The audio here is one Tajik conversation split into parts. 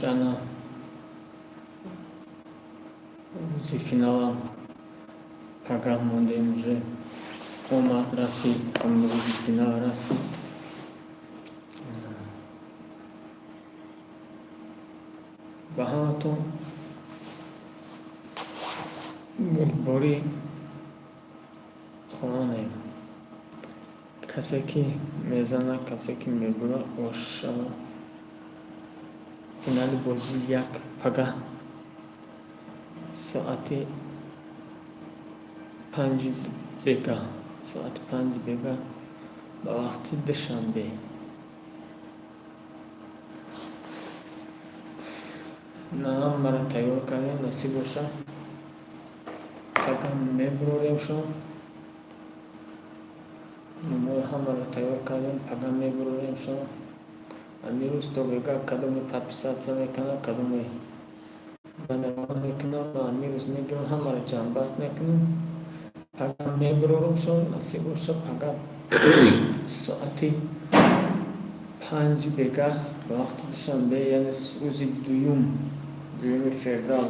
боша, на рӯзи финалам пагаҳ мондем, уже омад, расид, ҳамн рӯзи финал расид. Ба ҳаматон бурдборӣ хоҳонем. Касе ки мезанад, касе ки мебурад, ош шавад. Финали бозӣ як пагаҳ соати 5-и бегаҳ, соати 5-и бегаҳ ба вақти Душанбе. Ҳамаро тайёр кардем, насиб бошад, пагаҳ мебуроремшон. Номҳои ҳамаро тайёр кардем, пагаҳ мебуроремшон. Ҳамин рӯз то бегаҳ кадоме подписаться мекунад, кадоме мадаравон мекунад, ма ҳамин рӯз мегирам, ҳамаро ҷамъбаст мекунам, пагаҳ мебуроремшон. Насиб бошад, пагаҳ соати 5-и бегаҳ ба вақти Душанбе, яъне рӯзи дуюм, 2-юми феврал,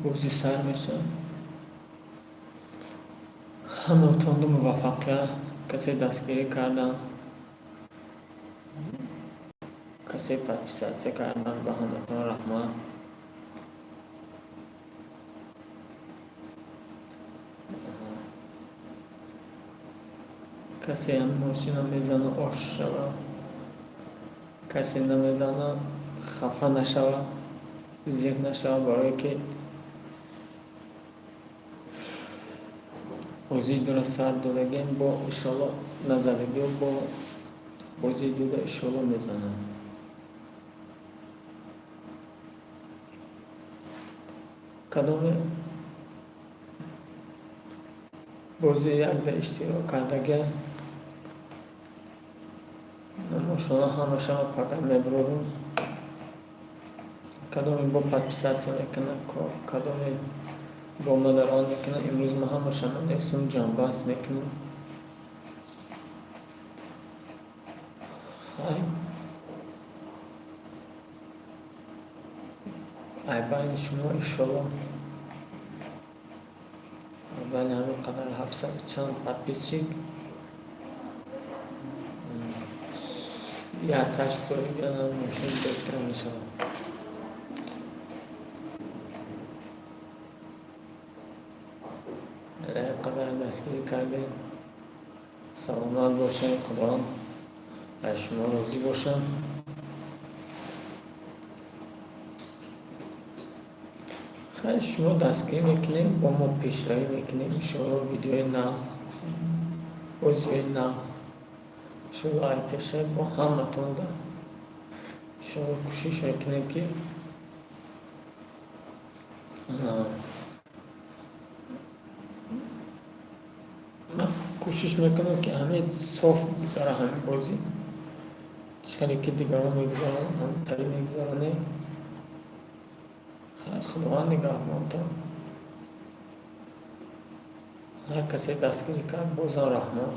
бозӣ сар мешавад. Ҳамаатонро муваффақият, касе дастгирӣ кардан, касе подписаться кардан, ба ҳаматон раҳмат. Касе мошина мезана, ош шава, касе намезана, хафа нашава, зиқ нашава, барое ки бозии дура сар додагем, бо иншоалло назадагиҳо, бо бозии дуда иншоалло мезанам. Кадоме бозии якда иштирок кардагиам, намошона ҳамашама пагаҳ мебурорам. Кадоме бо подписаться мекунад, кадоме бо мадарон мекунад, имрӯз ма ҳамаша менависам, ҷамъбаст мекунам. Хай, ай байни шумо иншоалло, байни ҳамин қадар 700 чанд подписчик якташ соҳиби ана мошини Вектра мешавад. Қадар дастгирӣ кардем, саломат бошед, Худованд аз шумо розӣ бошад. Хайр, шумо дастгирӣ мекунем, бо мо пешравӣ мекунем, иншоалло. Видеои нағз, бозиҳои нағз, иншоалло, ай пешравӣ бо ҳаматонда, иншоалло, кӯшиш мекунем, ки ман кӯшиш мекунам, ки ҳамин соф гузара, ҳамин бозӣ чӣ хеле ки дигарон мегузаронанд, ҳамтари мегузаронем. Худованд нигаҳбонтон. Ҳар касе дастгирӣ кард, бозам раҳмат.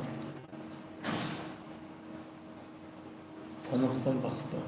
Паноҳтон ба Худо.